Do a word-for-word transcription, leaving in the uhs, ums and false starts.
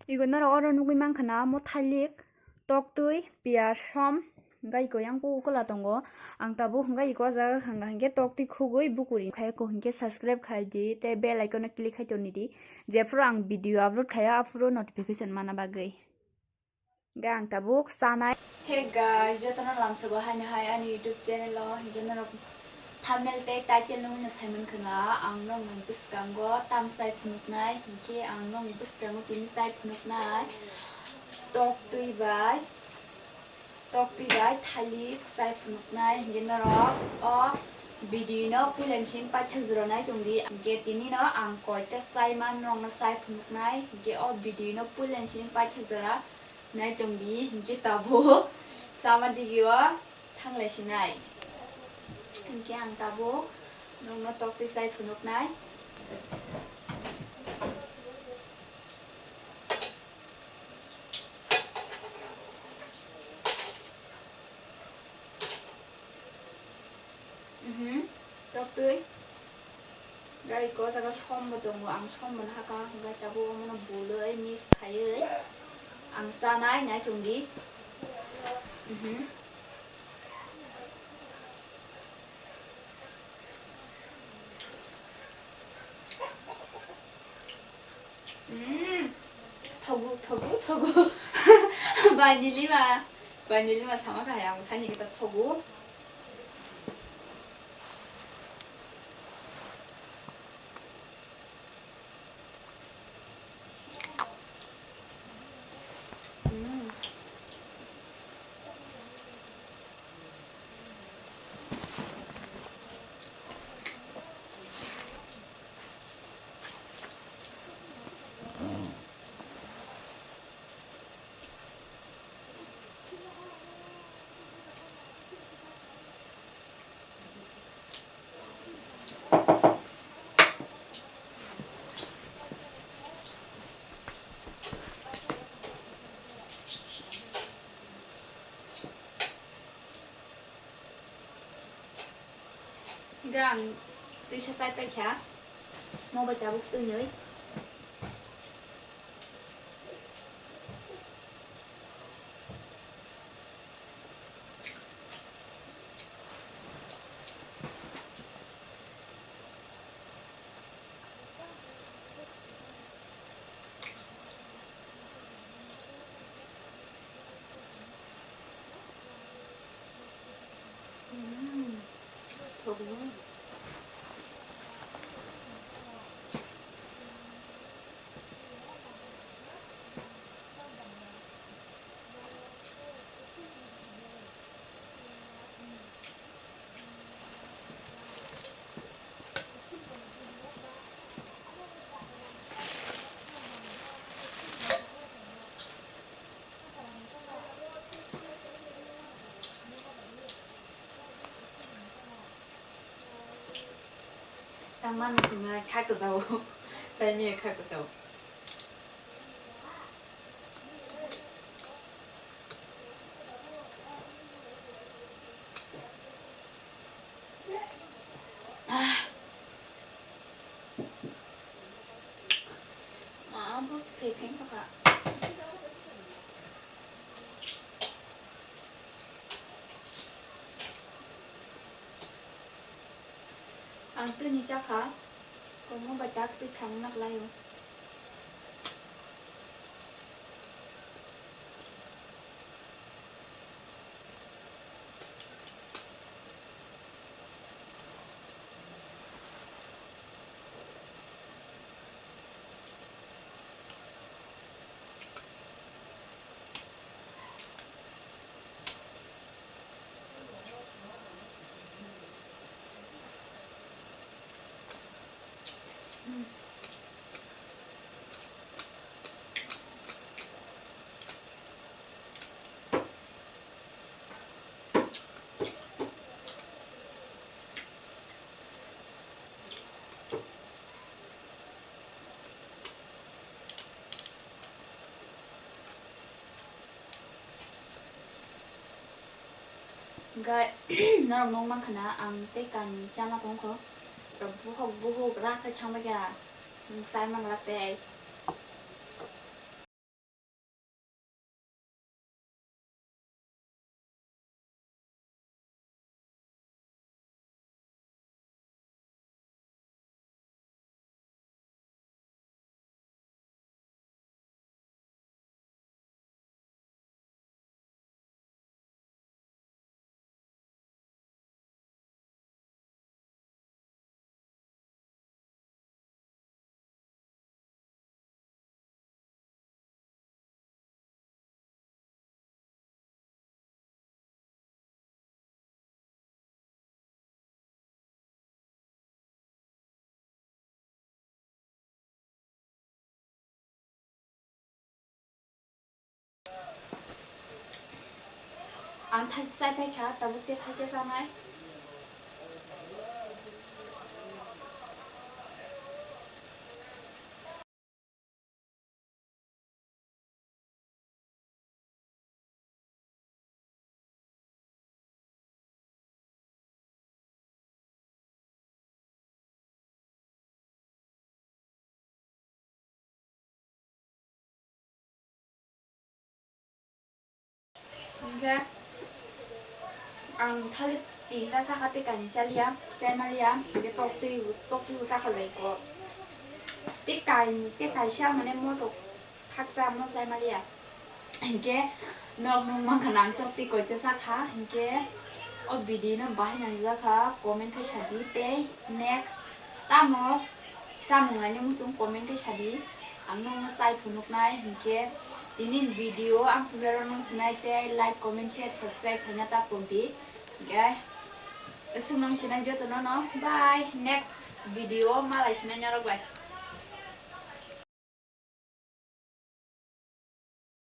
Ego norok oro nugwi mankha na, omo thailik, toktwi, piyaj, som, hwnkhe eko yang kukula tongo. Ang tabuk hwnkhe eko o jaga hwnkha hwnkhe toktwi khugwi bukuri khaio, hwnkhe subscribe khai di tei bell icon no click khai toni di, jephuru ang video upload khaio aphuru notification mana bagwi. Hwnkhe ang tabuk chanai. Hey guys, jotono lamsogo haino hai ani YouTube channel o, hwnkhe norok thumbnail tei title nugwino saimankha na, ang nokni bwskango tam chai phunuknai, hwnkhe ang nokni bwskango tini chai phunuknai toktwi bai, toktwi bai thailik chai phunuknai, hwnkhe norok o video no puila ni simi paithak jora nai tongdi, hwnkhe tini no ang koita chai man norokno chai phunuknai, hwnkhe o video no puila ni simi paithak jora nai tongdi, hwnkhe tabuk sama digi o thanglai sinai. Hwnkhe ang tabuk nokno toktwi chai phunuknai. Mhm. Toktwi. Gai ko jaga sombo tongo, ang sombo no haka, hwnkhe tabuk omono bulwi mix khaiwi ang chanai, nai tongdi. Mhm. Mm. Thogo, thogo, thogo. Bai ni lima, bai ni lima sama kha ang sani kita thogo. Mm. Hingke ang twisa chai paikha, mo bai tabuk twi nwi. Tangmani simi kha kwchao, saimia kha kwchao. Ah. Ma, bo khe pheng tokha. Ang twi ni chakha, omo bai tak twi thang nak lai o. Hingke norok nukmankha na ang tei kani chana tongkho, bohok bohok rak sai thangbaikha, nwng sai manglak tei. Ang thaisa chai paikha, tabuk tei thaisa chanai. Hingke ang thalik tinta saka tei kainwi chaliya, chai maliya, hingke tok twi, tok twi sakha lai ko. Tei kainwi, tei kaisa mane motok khaksa mo chai maliya. Hingke nok nung mankha nang tok twi koita sakha, hingke o video no bahai nangjakha, comment khe sadi tei next tamo chamung laini muchung comment khe sadi, ang nokno chai phunuknai, hinkhe tini video ang sujaro nung sinai tei like, comment, share, subscribe khaina ta pokdi, hinkhe aswk nung sinai jotono no bye, next video malai sinai norok bai.